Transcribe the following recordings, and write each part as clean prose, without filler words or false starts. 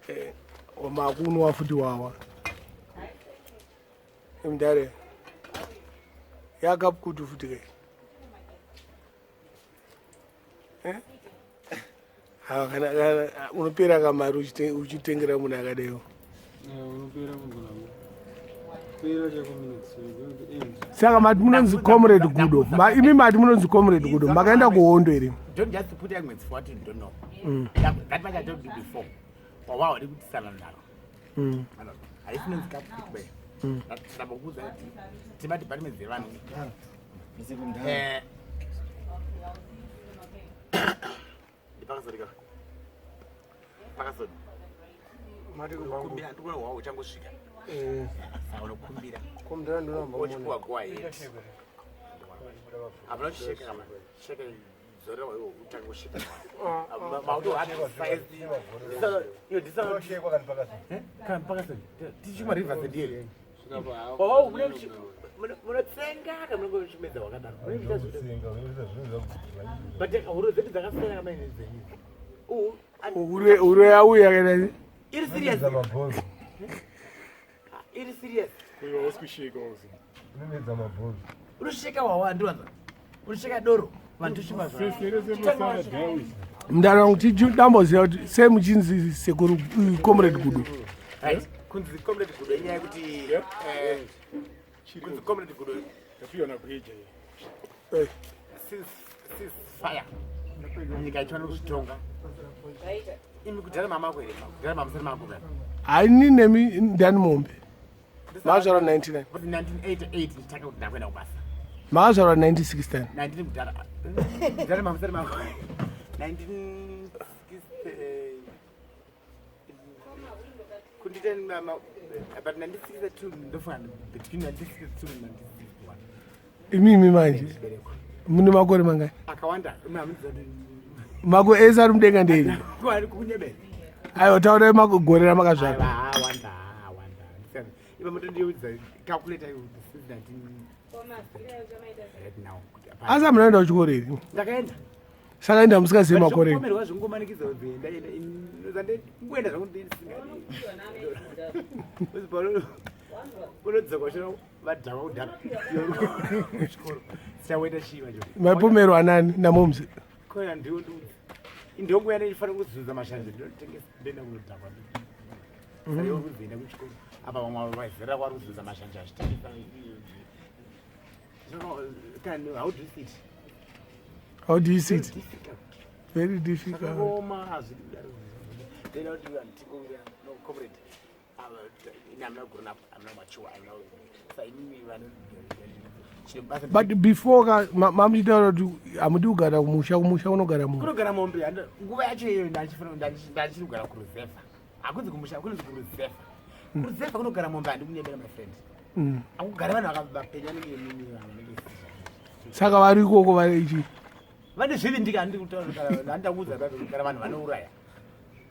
Eh, makunwa futi wawa mdare yakapukutu futi ke eh? Kana unopera kamari uchitengera munhu akadaiwo. Saka mati munonzi Comrade Gudo, imi mati munonzi Comrade Gudo, makaenda kuhondo here? Don't just put arguments for what you don't know. That much I told you before. Wawa uri kutisana naro. Haisi nonzi kapu kuti. Ndambokuudza kuti tima departments dzevanhu. Ndipakasori ka. Pakasori. Kumbira ndikuona hwawo uchangosvika. Saka unokumbira. Wochipuwa go ahead. Hapana kuchisheka kama. Sheka zorera iwe utange kusheka. Mauto hati size. Iyo disa. Kana pakasori. Tichuma rivers ndiye. Oh, munotsenga kana munenge muchimedza wakadaro. But huro dzedu dzakasiyana kama ine dzenyu. Uro yauya kana iri serious. Iri serious. Kuiwa usikusheka uzi. Unomedza mabhonzo. Unosheka wawa ndiwanza. Unosheka doro. Vantu chima zva. Mndara wangu, tidamboziva kuti sei muchinzi sekuru Comrade Gudo? Right. Kunzi Comrade Gudo inyaya yekuti kunzi Comrade Gudo Tapiwa bridge iyi. Since fire nyika ichiwana kuzvitonga. Imi kudhara mama ako here? Kudhara mama musati mako kana? Haini nemi ndani mombe. Makazvarwa 99? Kuti 1988 ndichitanga kuti ndakuenda kubasa. Makazvarwa 1969? 19 kudhara. Kudhara mama musati mako. 19 kundita mama, but 1962 ndofunga, between 1962 and 1961. Imimi manje mune makore mangani? Akawanda. Mako ese ari mudenga ndei? Kwari kunyebera. Aiwa, taurai gore ramakazvarwa. Awanda, awanda. Ipa motondiudza calculator since 19 right now kuti hapana. Asi hamunaenda kuchikoro here? Ndakaenda. Saka enda musingazivi makore enyu. Zvokupomerwa zvingomanikidza kuti ndaenda, ndaenda zvangu ndisingadi. Unodzoka uchina vadhakwa kudhara kuchikoro, sichakuita chii vacho? Maipomerwa nani, namomzi? Kona ndiwo ndiudza indongo yana ifanira kuzunza mashanje, ndinotengesa, ndoenda kunodhakwa. Saka iwe kuzoenda kuchikoro apa, vamwe vazera kwari kuzunza mashanje achitengesa. How do you sit? How do you sit? Difficult. Very difficult. Zvakaoma, hazvidi kudaro. Ndinoda kuti vanhu tingowirirana. No, comrade, ini I'm not grown up, I'm not mature, I'm not sainini vano chine basa. But before ka mamuchitaura kuti hamudi kugara kumusha, kumusha kunogara munhu. Kunogara mombe. Nguva yacho iyoyo ndachiri kugara kuruzevha. Hakunzi kumusha, kunonzi kuruzevha. Kuruzevha kunogara mombe, handikunyebera, my friend. Hakugara vanhu vakapenya nemimi vanhu. Saka vari ikoko vari ichi? Vane zvivindika, handiri kutaura, handakuudza kugara vanhu vanouraya.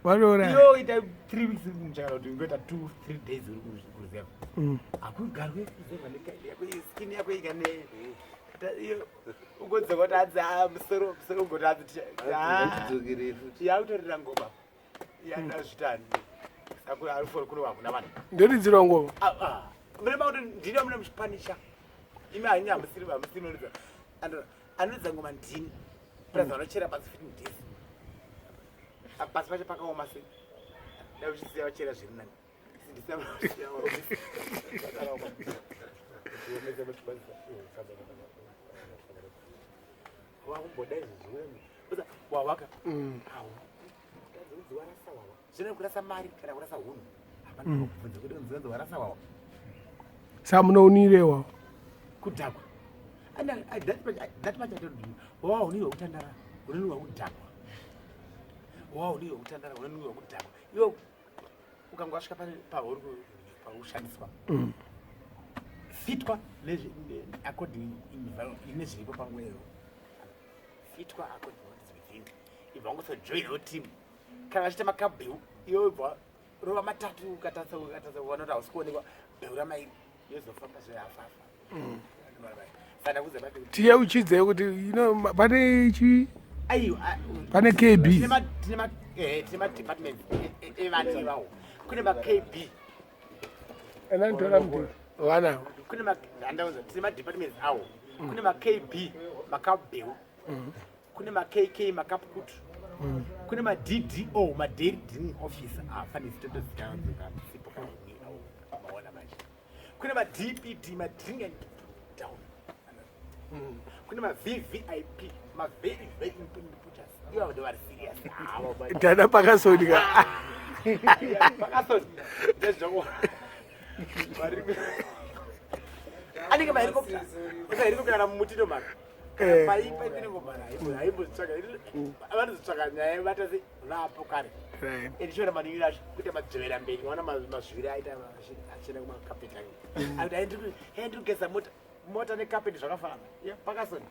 Vanouraya. Iyo ita 3 weeks kumuchakara kuti ungoita 2 3 days uri kuruzevha. Hakugarwe kuruzevha nekaidi yako, skin yako ikane iyo ugodzoka kuti hanzi, ah, musoro musoro ugoti hanzi yakutorera ngoma yandazvitani. Saka arifori kuno hakuna vanhu. Ndoridzirwa ngoma. Ah, ah. Mune makuti ndini mune muchipanisha imi hanyi, hamusiri munoridza. Anoridza ngoma ndini, plus vanochera pasi futi ndisi. Pasi pacho pakaoma sei, dai uchisiya vachera zviri nani. Ndisiya vachera. Wakumboda izvi zvimwe wawaka warasa wawa, zvino kurasa mari kana kurasa hunhu hapana kubvunza kuti unzi warasa wawa. Saka munounirewa? Kudhakwa. And that much I don't do. Wawa unirwa kutandara, unonirwa kudhakwa. Wawa unirwa kutandara, unonirwa kudhakwa. Iwe ukanga wasvika pauri paushandiswa, fitwa according nezviripo panguva iyoyo, fitwa according what is within. Ibva wangosojoinawo team kana vachiita makabheu, iwe ibva rova matatu, ukatasa ukatasa ukaona kuti hausi kuonekwa, bheu ramairi yozofamba zvehafafa. Saka kuza Tiyeuchidzei kuti pane chi Aiwa, Pane KB. Tine madepartments evanhu ivawo. Kune maKB. Ananditora mudhuri vanawo. Kune handaunza, tine madepartments awo. Kune maKB, makabeu. Kune maKK, makapukutu. Kune maDDO, madairy drinking officer. Afanisi totozikaasipo maona manje. Kune maDPD, madrink and down. Kune maVVIP, mavery very important puchers. Ivo ndo vari serious avo. Dada pakasoni ka. Pakasoni ndezvako. Anenge mahelicopter, helicopter kana mumuti ndomara. Paipa inengomara haimbotsvaka, vanozotsvaka nyaya vata se vapo kare. Endichiona maningiro acho kuita madzvevera mberi, maona mazviri aita achienda kumakapeti ayo. Akuti hai, ndiri kugeza mota. Mota nekapeti zvakafanana. Ya, pakasoni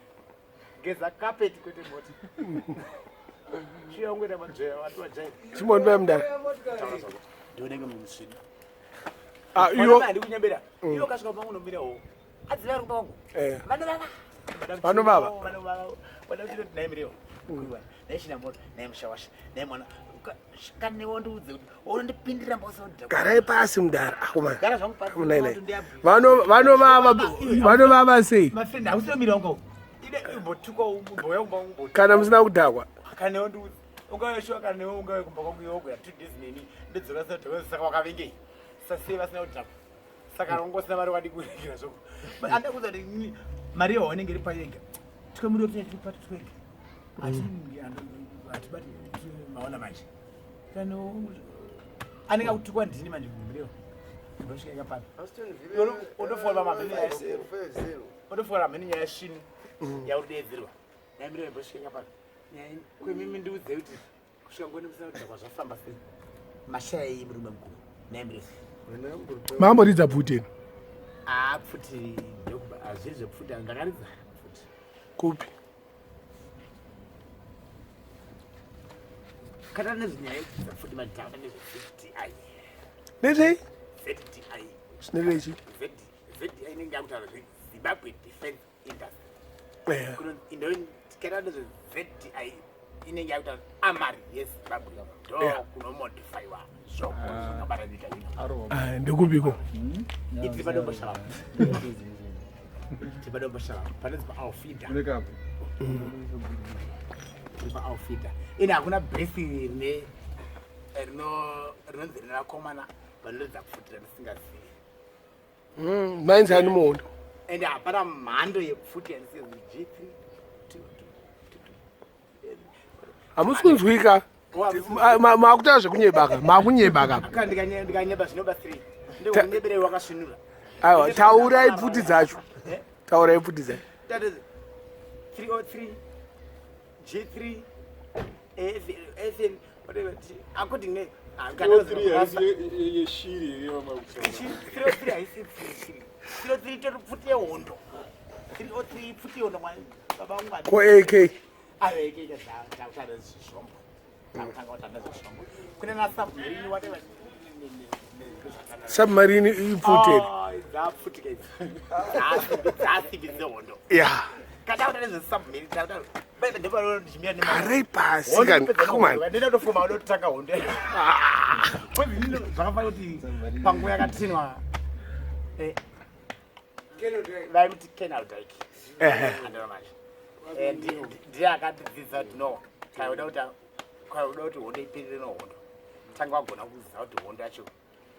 geza kapeti kwete mota. Chiya ungoita madzveva vatu vajaira. Chimbondipai mudara. Ndionenge mumusvini. Ah, iwo Handikunyembera. Iwo kasvika pangu unomira wo adziva ari kumba kwangu. Vanovava. Vanovava? Vanovava. Vada kuti ndoti naimirewo naichina mota naimushawasha naimwana kanewo ndiudze kuti unondipindira mbosodha. Garai pasi mudara, akomana. Gara zvangu pasi. Munai vanovava, vanovava sei? Mafriend, hausinomira wangu ide imbotukwa umbouya kumba kwangu. Kana musina kudhakwa. Kanewo ndiudze ungave shuwa, kanewo ungave kumba kwangu iwe wogara 2 days neni ndodzoka sina kudhakwa, saka wakavengei? Sasei vasina kudhakwa? Saka ungosina mari wadi kurekera zvoko. But anda kuudza kuti mari yawo inenge iri payega, twemuriwo tinenge tiri pato twega, hatibati. Maona manje, kana anenge akutukwa ndini manje muriwo ndosvika pano undofola mheni nyaya svinu yauri naimiriwo imbosvika pano kwemimi ndiudze kuti kusvika ngoni musina kudhakwa zvafamba sei, mashaya murume mukuru naimiriwo. Mamboridza pfuti? Ah, pfuti hazviri zvepfuti, ndakaridza pfuti. Kupi? Kana nezvenyaya yekuridza pfuti madhaka nezveZDI. Nezvei? ZDI. Zvinevechi? ZDI inenge yakutaura zveZimbabwe Defence Industry. Kana nezveZDI inenge yakutaura armoury yeZimbabwe, ndo kunomodifaiwa zvombo zvakabata nyika ino. Ah, ndekupiko? Itiri paDomboshava, tiri paDomboshava panonzi paAlfida, tiri paAlfida. Ine hakuna bhesi rine rinonzi rine vakomana vanoridza pfuti randisingazivi. Mainzi ani muhondo? Ende hapana mhando yepfuti yandisingazivi. G3. Hamusi kunzwika. Makutaura zvekunyebaka, makunyebaka. Kana ndikanyeba zvinobatsirei? Ndikunyeberei wakasvinura. Aiwa, taurai pfuti dzacho. Eh? Taurai pfuti dzacho. That is 303, G3, FN, whatever, according ne Yeshiri here vamakutsva? 303 haisi pfuti, 303 itori pfuti yehondo. 303 pfuti yehondo baba vangu. Ko AK? Ayo AK takutanda zvombo, takutanga kutanda zvombo kune nasubmarine, whatever. Submarine ipfuti here? Dzapfutika idzi, dzasimbi dzehondo. Kana takuta nezvesubmarine, takuta ndipano ndichimira. Garai pasi kani, akomana. Ndinatofuma kutanga hondo. Zvakafanira kuti panguva yakatinwa vaimuti Colonel Dyke. Andona manje. Ndiye akatidzidzisa kuti no, kana uda kuti kana uda kuti hondo iperere nohondo, tanga wagona kuziva kuti hondo yacho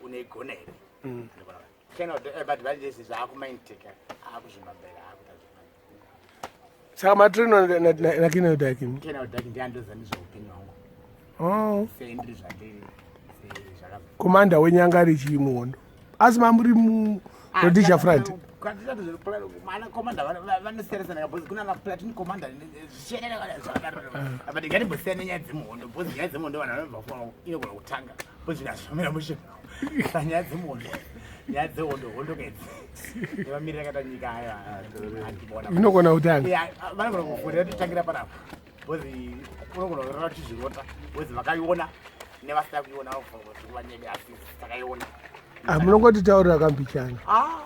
unoigona here. Andona manje. Colonel Dyke, but vanje zvaakumainteka akuzvimambera akuita zvemanje. Saka matrainwa naColonel Dyke? Colonel Dyke ndiye andoziva nezveupenyu hwangu. Oh. Seindiri zvandiri zvakabva. Komanda wenyanga richii muhondo, asi mamuri muRhodesia Front? Mana commander vanosiyana because kuna na platoon commander zvichienderana zvakadaro, but ngatimbosiyana nenyaya dzemuhondo because nyaya dzemuhondo vanhu vanobva kufa inogona kutanga because zvinazvomira mushe. Saka nyaya dzemuhondo, nyaya dzehondo, hondo kedzi nemamiriro akaita nyika ayo andibona. Inogona kutanga. Yeah, vanogona kuvhurira titangira panapa because unogona kurara uchizvirota because vakaiona nevasina kuiona vanogona kuti kuvanyebe, asi takaiona. Ah, munongotitaurira kambichana. Ah,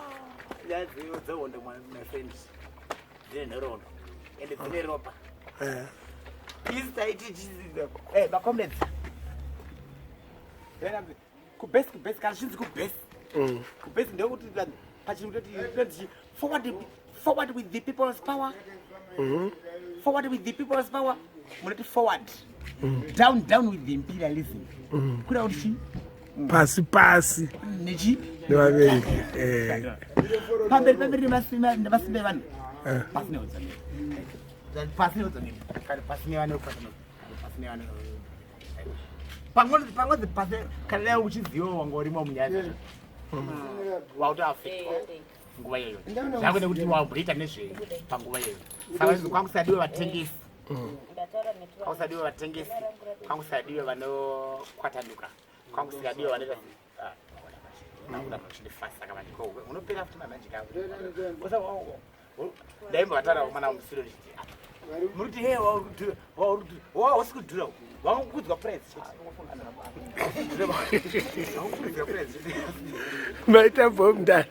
nyaya dzehondo, my friend, dzine nhoroondo ende dzine ropa. Isi taiti eh macomrades. Kubase kubase kana zvinzi kubase. Kubase ndekuti pachirungu toti forward forward with the people's power. Forward with the people's power. Munoti forward. Down down with the imperialism. Kuda kuti chii? Pasi pasi. Nechi? Nevavengi. Eh. Pamberi pamberi nemasimba nemasimba evanhu. Pasi neudzamiri. Pasi neudzamiri. Kana pasi nevanhu pasi nevanhu. Pangonzi pangonzi pasi kana dai uchiziva wanga urimo munyaya dzacho. Wautoafektwa nguva iyoyo. Zvako nekuti wamboita nezvei panguva iyoyo. Saka kwakusadiwe vatengesi. Kwakusadiwe vatengesi. Kwakusadiwe vanokwatanuka. Kwakusingadiwe vanoita unopera futi mamanje ndaimbovataura mwana musiro ndichiti muri kuti he wausi kudhura wangokudzwa price chete. Maita bomdani.